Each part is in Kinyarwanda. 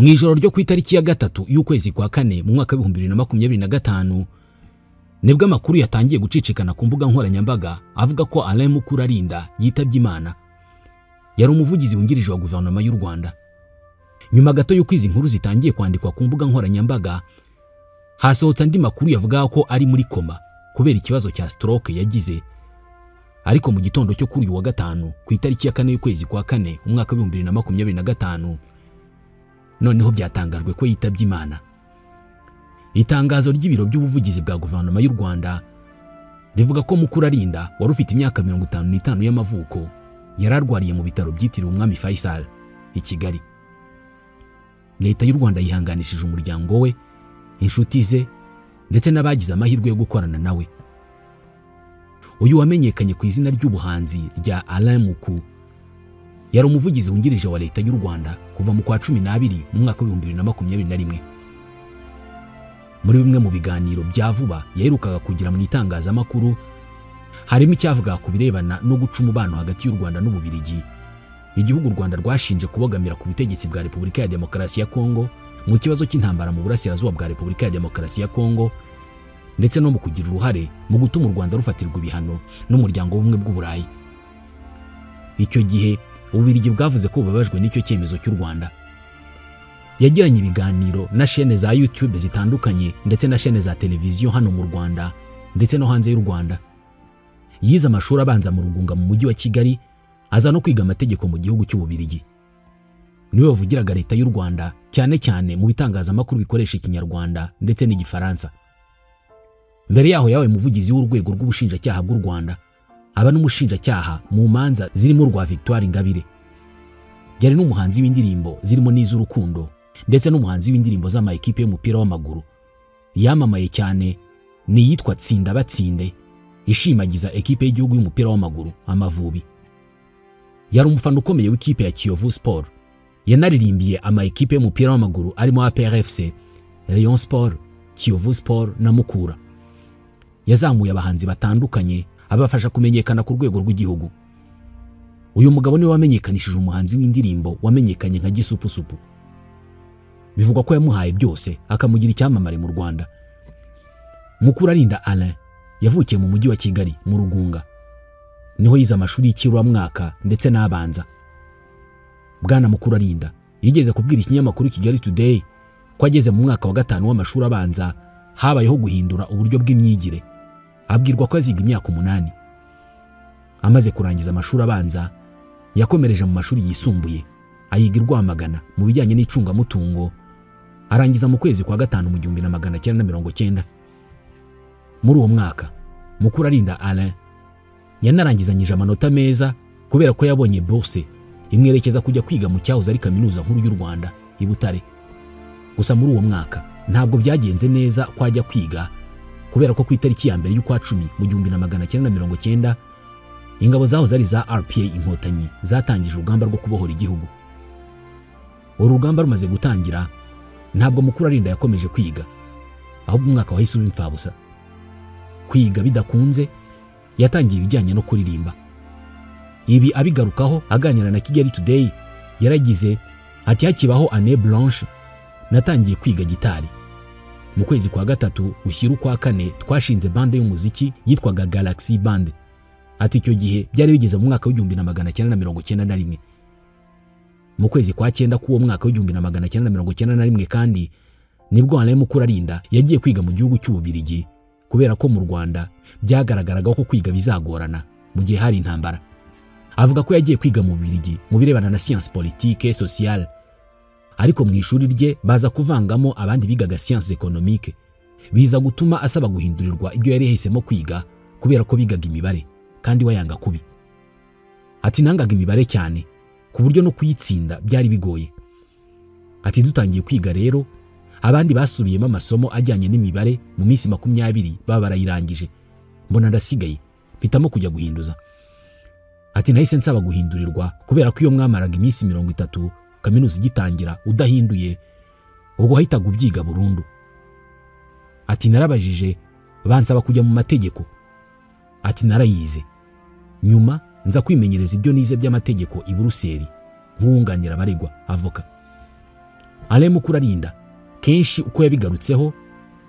Mu ijoro ryo ku itariki ya 3 y'ukwezi kwa 4 mu mwaka wa 2025 nibwo amakuru yatangiye gucicikana ku mbuga nkoranyambaga avuga ko Alain Mukurarinda yitabye Imana. Yari umuvugizi wungirije wa guverinoma y'u Rwanda. Nyuma gato y'uko izi nkuru zitangiye kwandikwa ku mbuga nkoranyambaga, hasohotse andi makuru yavuga ko ari muri koma kubera ikibazo cya stroke yagize. Ariko mu gitondo cyo kuri uyu wa 5 ku itariki ya 4 y'ukwezi kwa 4 umwaka wa 2025 noneho byatangajwe ko yitabye Imana. Itangazo ry'ibiro by'ubuvugizi bwa guverinoma y'u Rwanda rivuga ko Mukurarinda wari ufite imyaka 55 y'amavuko yararwariye mu bitaro byitiriwe Umwami Faisal i Kigali. Leta y'u Rwanda yihanganishije umuryango we, inshuti ze ndetse n'abagize amahirwe yo gukorana nawe. Uyu wamenyekanye ku izina ry'ubuhanzi rya Alain Muku yari umuvugizi wungirije wa leta y'u Rwanda kuva mu kwa 12 mu mwaka wa 2021. Muri bimwe mu biganiro bya vuba yaherukaga kugira mu itangazamakuru harimo icyavuga ku birebana no guca umubano hagati y'u Rwanda n'Ububiligi, igihugu u Rwanda rwashinje kubogamira ku butegetsi bwa Repubulika ya Demokarasi ya Kongo mu kibazo cy'intambara mu burasirazuba bwa Repubulika ya Demokarasi ya Kongo, ndetse no mu kugira uruhare mu gutuma u Rwanda rufatirwa ibihano n'umuryango w'ubumwe bw'Uburayi. Icyo gihe Ububiligi bwavuze ko bubabajwe n'icyo cyemezo cy'u Rwanda. Yagiranye ibiganiro na chaîne za YouTube zitandukanye ndetse na chaîne za televiziyo hano mu Rwanda ndetse no hanze y'u Rwanda. Yize amashuri abanza mu Rugunga mu mujyi wa Kigali, aza no kwiga amategeko mu gihugu cy'Ububiligi. Niwe wavugiraga leta y'u Rwanda cyane cyane mu bitangazamakuru bikoresha Ikinyarwanda ndetse n'Igifaransa. Mbere yaho yabaye umuvugizi w'urwego rw'ubushinjacyaha bw'u Rwanda, aba n'umushinjacyaha mu manza zirimo urwa Victoire Ingabire. Yari n'umuhanzi w'indirimbo zirimo n'iz'urukundo ndetse n'umuhanzi w'indirimbo z'amakipe y'umupira w'amaguru. Yamamaye cyane ni yitwa Tsinda Batsinde, ishimagiza ekipe y'igihugu y'umupira w'amaguru Amavubi. Yari umufana ukomeye w'ikipe ya Kiyovu Sport. Yanaririmbiye ama ekipe y'umupira w'amaguru arimo APR FC, Rayon Sport, Kiyovu Sport na Mukura. Yazamuye abahanzi batandukanye abafasha kumenyekana ku rwego rw'igihugu. Uyu mugabo niwe wamenyekanishije umuhanzi w'indirimbo wamenyekanye nka Gisupusupu. Bivugwa ko yamuhaye byose akamugira icyamamare mu Rwanda. Mukurarinda Alain yavukiye mu mujyi wa Kigali mu Rugunga. Niho yize amashuri y'ikiburamwaka ndetse n'abanza. Bwana Mukurarinda yigeze kubwira ikinyamakuru Kigali Today ko ageze mu mwaka wa 5 w'amashuri abanza habayeho guhindura uburyo bw'imyigire, abwirwa ko aziga imyaka 8. Amaze kurangiza amashuri abanza yakomereje mu mashuri yisumbuye, ayiga i Rwamagana mu bijyanye n'icungamutungo, arangiza mu kwezi kwa 5 mu 1990. Muri uwo mwaka Mukurarinda Alain yanarangizanyije amanota meza kubera ko yabonye bourse imwerekeza kujya kwiga mu cyahoze ari Kaminuza Nkuru y'u Rwanda i Butare. Gusa muri uwo mwaka ntabwo byagenze neza kwajya kwiga kubera ko ku itariki ya 1 y'ukwa 10 mu 1990 ingabo zahoze ari za RPA Inkotanyi zatangije urugamba rwo kubohora igihugu. Uru rugamba rumaze gutangira ntabwo Mukurarinda yakomeje kwiga, ahubwo umwaka wahise uba imfabusa. Kwiga bidakunze yatangiye ibijyanye no kuririmba. Ibi abigarukaho aganira na Kigali Today yaragize ati: hakibaho Année Blanche natangiye kwiga gitari. Mu kwezi kwa 3 ushyira ukwa 4 twashinze bande y'umuziki yitwaga Galaxy Band. Ati icyo gihe byari bigeze mu mwaka wa 1991. Mu kwezi kwa 9 k'uwo mwaka wa 1991 kandi nibwo Alain Mukurarinda yagiye kwiga mu gihugu cy'Ububiligi kubera ko mu Rwanda byagaragaraga ko kwiga bizagorana mu gihe hari intambara. Avuga ko yagiye kwiga mu Bubiligi mu birebana na science politique et sociale, ariko mu ishuri rye baza kuvangamo abandi bigaga science économique, biza gutuma asaba guhindurirwa ibyo yari yahisemo kwiga kubera ko bigaga imibare kandi wayanga kubi. Ati nangaga imibare cyane ku buryo no kuyitsinda byari bigoye. Ati dutangiye kwiga rero abandi basubiyemo amasomo ajyanye n'imibare mu minsi 20 baba barayirangije, mbona ndasigaye mpitamo kujya guhinduza. Ati nahise nsaba guhindurirwa kubera ko iyo mwamaraga iminsi 30 kaminuza igitangira udahinduye ubwo wahitaga ubyiga burundu. Ati narabajije bansaba kujya mu mategeko. Ati narayize, nyuma nza kwimenyereza ibyo nize by'amategeko i Buruseli nk'uwunganira abaregwa avoka. Alain Mukurarinda kenshi uko yabigarutseho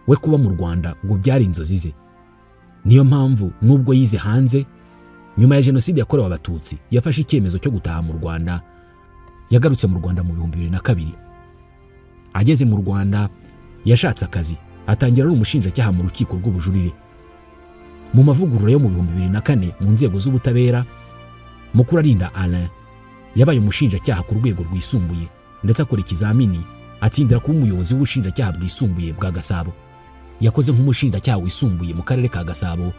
we kuba mu Rwanda ngo byari inzozi ze. Niyo mpamvu nubwo yize hanze nyuma ya jenoside yakorewe Abatutsi yafashe icyemezo cyo gutaha mu Rwanda. Yagarutse mu Rwanda mu 2002. Ageze mu Rwanda yashatse akazi, atangira ari umushinjacyaha mu rukiko rw'ubujurire. Mu mavugurura yo mu 2004 mu nzego z'ubutabera, Mukurarinda Alain yabaye umushinjacyaha ku rwego rwisumbuye ndetse akora ikizamini atsindira kuba umuyobozi w'ubushinjacyaha bwisumbuye bwa Gasabo. Yakoze nk'umushinjacyaha wisumbuye mu karere ka Gasabo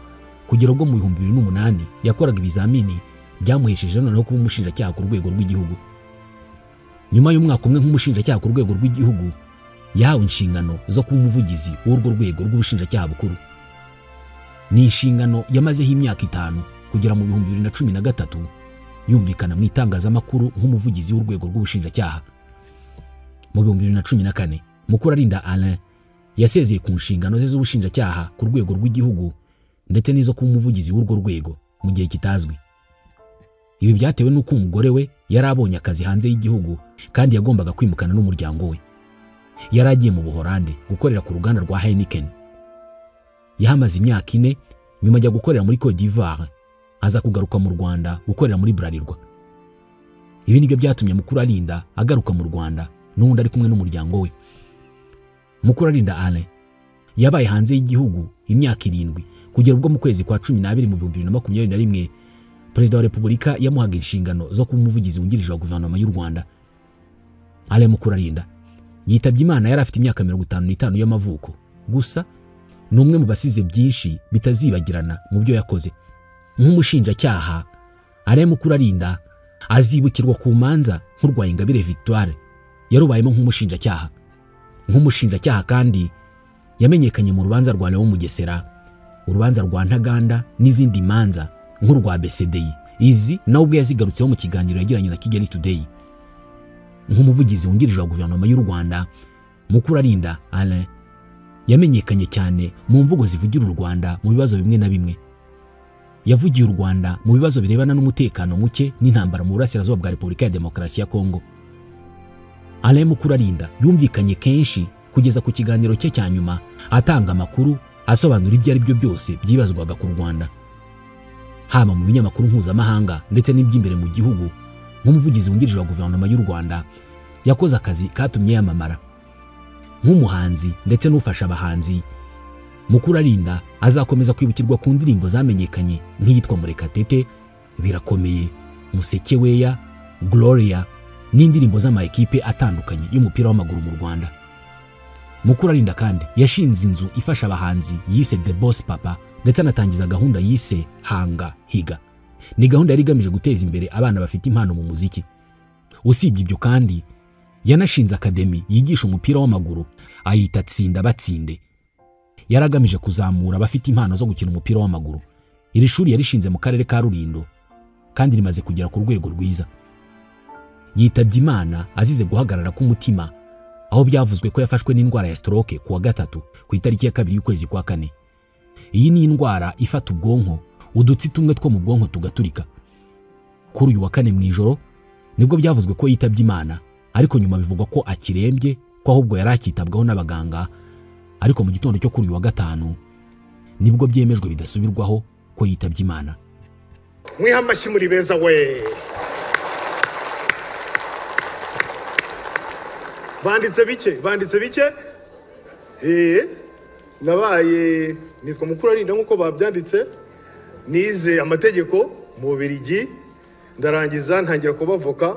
kugera ubwo mu 2008 yakoraga ibizamini byamuhesheje noneho kuba umushinjacyaha ku rwego rw'igihugu. Nyuma y'umwaka umwe nk'umushinjacyaha ku rwego rw'igihugu, yahawe inshingano zo kuba umuvugizi w'urwo rwego rw'ubushinjacyaha bukuru. Ni inshingano yamazeho imyaka 5 kugera mu 2013 yumvikana mu itangazamakuru nk'umuvugizi w'urwego rw'ubushinjacyaha. Mu 2014 Mukurarinda Alain yasezeye ku nshingano ze z'ubushinjacyaha ku rwego rw'igihugu ndetse n'izo kuba umuvugizi w'urwo rwego mu gihe kitazwi. Ibi byatewe n'uko umugore we yari abonye akazi hanze y'igihugu kandi yagombaga kwimukana n'umuryango we. Yari agiye mu Buholande gukorera ku ruganda rwa Heineken. Yahamaze imyaka 4, nyuma ajya gukorera muri Cote d'Ivoire, aza kugaruka mu Rwanda gukorera muri Bralirwa. Ibi nibyo byatumye Mukurarinda agaruka mu Rwanda n'undi ari kumwe n'umuryango we. Mukurarinda Alain yabaye hanze y'igihugu imyaka 7 kugera ubwo mu kwezi kwa 12 mu 2021 Perezida wa Repubulika yamuhaga inshingano zo kuba umuvugizi wungirije wa guverinoma y'u Rwanda. Alain Mukurarinda yitabye Imana yari afite imyaka 55 y'amavuko. Gusa ni umwe mu basize byinshi bitazibagirana mu byo yakoze. Nk'umushinjacyaha, Alain Mukurarinda azibukirwa ku manza nk'urwa Ingabire Victoire yarubayemo nk'umushinjacyaha. Nk'umushinjacyaha kandi yamenyekanye mu rubanza rwa Léon Mugesera, urubanza rwa Ntaganda n'izindi manza nk'urwa BCDI. Izi nawe ubwe yazigarutseho mu kiganiro yagiranye na Kigali Today. Nk'umuvugizi wungirije wa guverinoma y'u Rwanda, Mukurarinda Alain yamenyekanye cyane mu mvugo zivugira u Rwanda mu bibazo bimwe na bimwe. Yavugiye u Rwanda mu bibazo birebana n'umutekano muke n'intambara mu burasirazuba bwa Repubulika ya Demokarasi ya Kongo. Alain Mukurarinda yumvikanye kenshi kugeza ku kiganiro cye cya nyuma atanga amakuru asobanura ibyo ari byo byose byibazwaga ku Rwanda, haba mu binyamakuru mpuzamahanga ndetse n'iby'imbere mu gihugu. Nk'umuvugizi wungirije wa guverinoma y'u Rwanda yakoze akazi katumye yamamara. Nk'umuhanzi ndetse n'ufasha abahanzi, Mukurarinda azakomeza kwibukirwa ku ndirimbo zamenyekanye nk'iyitwa Murekatete, Birakomeye, Musekeweya, Gloria n'indirimbo z'amaekipe atandukanye y'umupira w'amaguru mu Rwanda. Mukurarinda kandi yashinze inzu ifasha abahanzi yise The Boss Papa ndetse anatangiza gahunda yise Hanga Higa. Ni gahunda yari igamije guteza imbere abana bafite impano mu muziki. Usibye ibyo kandi yanashinze akademi yigisha umupira w'amaguru ayita Tsinda Batsinde. Yaragamije kuzamura abafite impano zo gukina umupira w'amaguru. Iri shuri yarishinze mu karere ka Rulindo kandi rimaze kugera ku rwego rwiza. Yitabye Imana azize guhagarara k'umutima, aho byavuzwe ko yafashwe n'indwara ya stroke ku wa 3 ku itariki ya 2 y'ukwezi kwa 4. Iyi ni indwara ifata ubwonko, udutsi tumwe two mu bwonko tugaturika. Kuri uyu wa 4 mu ijoro nibwo byavuzwe ko yitabye Imana, ariko nyuma bivugwa ko akirembye, ko ahubwo yari akitabwaho n'abaganga. Ariko mu gitondo cyo kuri uyu wa 5 nibwo byemejwe bidasubirwaho ko yitabye Imana. Mwiha amashyi muri beza we. Banditse bike, banditse bike. Nabaye nitwa Mukurarinda nkuko babyanditse, nize amategeko mu Bubiligi, ndarangiza ntangira kuba avoka.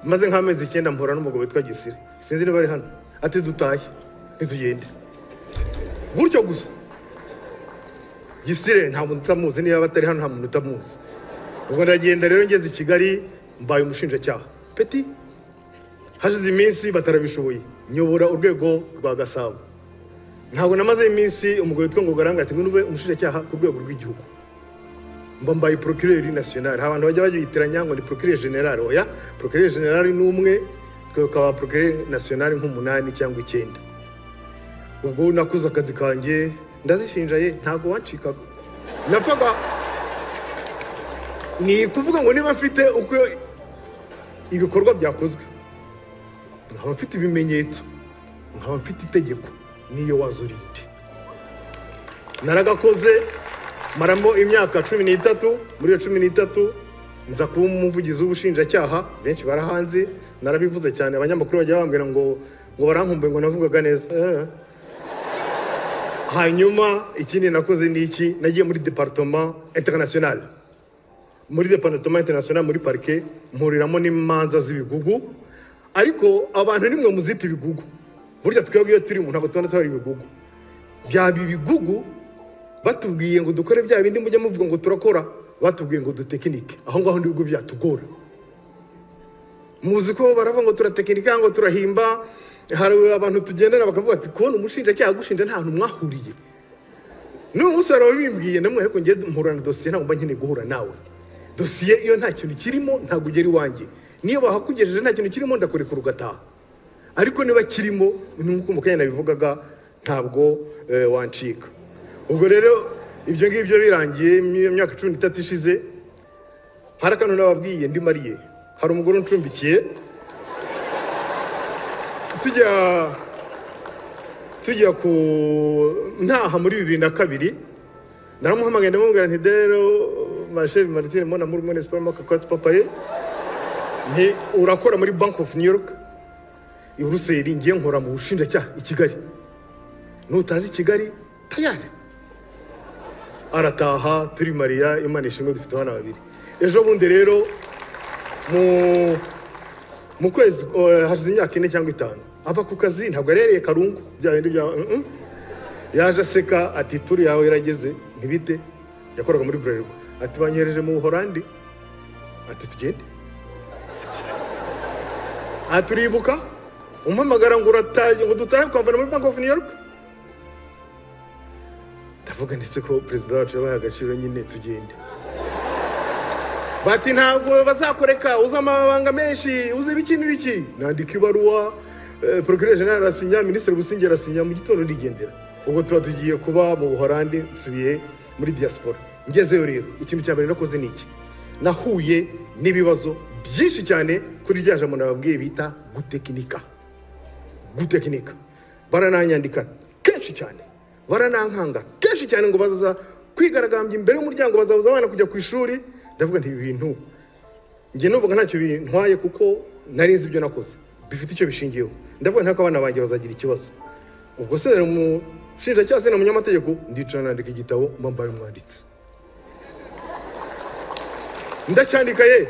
Maze nk'amezi 9 mpura n'umugabo witwa Gisire. Sinzi niba ari hano. Ati dutahe, ntitugende. Gutyo gusa. Gisire nta muntu utamuzi, niba batari hano nta muntu utamuzi. Ubwo ndagenda rero ngeze i Kigali mbaye umushinjacyaha. Peti hashize iminsi batarabishoboye, nyobora urwego rwa Gasabo. Ntabwo namaze iminsi umugabo witwa Ngogaranga ati ngwino ube umushinjacyaha ku rwego rw'igihugu. Mba mbaye procureur national. Abantu bajya bayitiranya ngo ni procureur general. Oya, procureur general ni umwe, twe tukaba procureur national nk'umunani cyangwa 9. Ubwo nakuze akazi kanjye ndazishinja ye, ntago wancikaga. Napfaga ni kuvuga ngo niba mfite uko ibikorwa byakozwe nkaba mfite ibimenyetso, nkaba mfite itegeko, niyo wazurinde. Naragakoze maramo imyaka 13. Muri iyo 13 nza kuba umuvugizi w'ubushinjacyaha. Benshi barahanze, narabivuze cyane, abanyamakuru bajya bambwira ngo barankumbuye ngo navugaga neza. Hanyuma ikindi nakoze ni iki, nagiye muri departement international. Muri departement international muri parquet mpuriramo n'imanza z'ibigugu, ariko abantu nimwe muzita ibigugu. Burya twebwe iyo turi mu ntabwo tubona twari ibigugu. Byaba ibigugu batubwiye ngo dukore bya bindi mujya muvuga ngo turakora, batubwiye ngo dutekinike. Aho ngaho nibwo byatugora. Muzi ko baravuga ngo turatekinika, ngo turahimba. Hari abantu tugendana bakavuga ati kubona umushinjacyaha gushinja nta hantu mwahuriye. N'uyu munsi hari ababimbwiye namwe, ariko ngiye mpura na dosiye, ntabwo mba nkeneye guhura nawe. Dosiye iyo nta kintu kirimo ntabwo ugera iwanjye. Niyo bahakugejeje nta kintu kirimo ndakurekura ugataha. Ariko niba kirimo nk'uko mukanya nabivugaga ntabwo wancika. Ubwo rero ibyo ngibyo birangiye imyaka 13 ishize, hari akantu nababwiye ndi mariye. Hari umugore uncumbikiye, tujya ku ntaha muri 2002, naramuhamagaye ndamubwira nti rero ma chérie Martine mona muri Money Sport Market papaye, nti urakora muri Bank of New York i Buruseli, ngiye nkora mu bushinjacyaha i Kigali, nutazi Kigali tayari. Arataha turi Mariya, Imana ishimwe dufite abana babiri. Ejo bundi rero mu kwezi hashize imyaka 4 cyangwa 5 ava ku kazi, ntabwo yarereye karungu bya bindi bya yaje aseka ati turi yawe yarageze ntibite. Yakoraga muri Bralirwa, ati banyohereje mu Buholandi, ati tugende. Aturibuka umpamagara ngo urataye ngo dutahe kwambara muri Bank of New York. Ndavuga ndetse ko perezida wacu yabaye agaciro nyine tugende. Bati ntabwo bazakoreka, uzi amabanga menshi, uzi ibiki n'ibiki. Nandika ibaruwa, procureur general arasinya, ministre Busingye arasinya, mu gitondo ndigendera. Ubwo tuba tugiye kuba mu Buholandi, nsubiye muri diaspora. Ngezeyo rero ikintu cya mbere nakoze ni iki, nahuye n'ibibazo byinshi cyane kuri rya jambo nababwiye bita gutekinika. Gutekinika barananyandika kenshi cyane, baranankanga kenshi cyane ngo bazaza kwigaragambya imbere y'umuryango, bazabuza abana kujya ku ishuri. Ndavuga nti ibi bintu njye numvaga ntacyo bintwaye kuko nari nzi ibyo nakoze bifite icyo bishingiyeho. Ndavuga ntako abana banjye bazagira ikibazo. Ubwo se rero umushinjacyaha se na munyamategeko, ndicara nandika igitabo mbaye umwanditsi. Ndacyandika ye,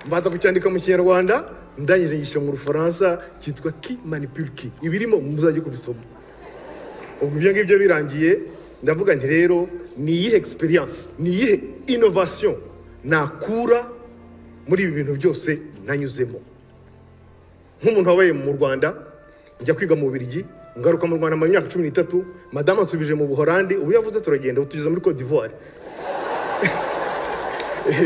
mbanza kucyandika mu Kinyarwanda, ndangije ngishyira mu Rufaransa, cyitwa Qui manipule qui. Ibirimo muzajye kubisoma. Ubwo ibyo ngibyo birangiye, ndavuga nti rero ni iyihe experience, ni iyihe innovation nakura muri ibi bintu byose nanyuzemo. Nk'umuntu wabaye mu Rwanda, njya kwiga mu Bubiligi, ngaruka mu Rwanda mu myaka 13, madame ansubije mu Buholandi, ubu yavuze turagenda tugeze muri Cote d'Ivoire.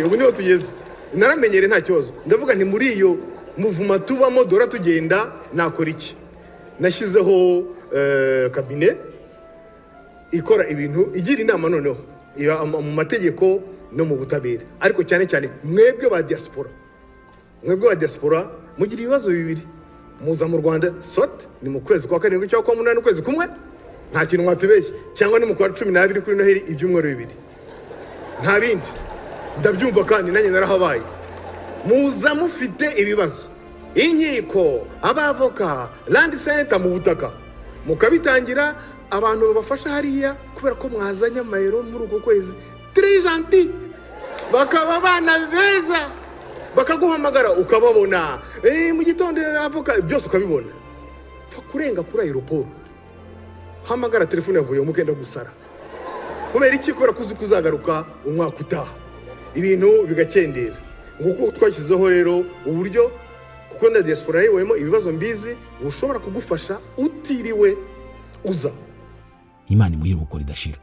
Ubu niho tugeze. Naramenyere nta kibazo. Ndavuga nti muri iyo muvuma tubamo dora tugenda nakora iki. Nashyizeho cabinet ikora ibintu, igira inama noneho iba mu mategeko no mu butabera, ariko cyane cyane mwebwe ba diaspora. Mwebwe ba diaspora mugira ibibazo bibiri. Muza mu Rwanda soit ni mu kwezi kwa 7 cyangwa kwa 8, ukwezi kumwe nta kintu mwatubeshye, cyangwa ni mu kwa 12 kuri Noheli ibyumweru bibiri, nta bindi. Ndabyumva kandi nanjye narahabaye. Muza mufite ibibazo, inkiko, abavoka, land center mu butaka, mukabitangira abantu babafasha hariya kubera ko mwazanye amayero muri uko kwezi très gentil, bakaba abana beza, bakaguhamagara ukababona mu gitondo avoka byose ukabibona. Pfa kurenga kuri aeroport, hamagara telefone yavuye mukenda gusara. Kubera iki? Kubera kuzi kuzagaruka umwaka utaha, ibintu bigakendera. Nguko twashyizeho rero uburyo, kuko na diaspora yewemo ibibazo mbizi ushobora kugufasha utiriwe uza. Imana imuhe iruhuko ridashira.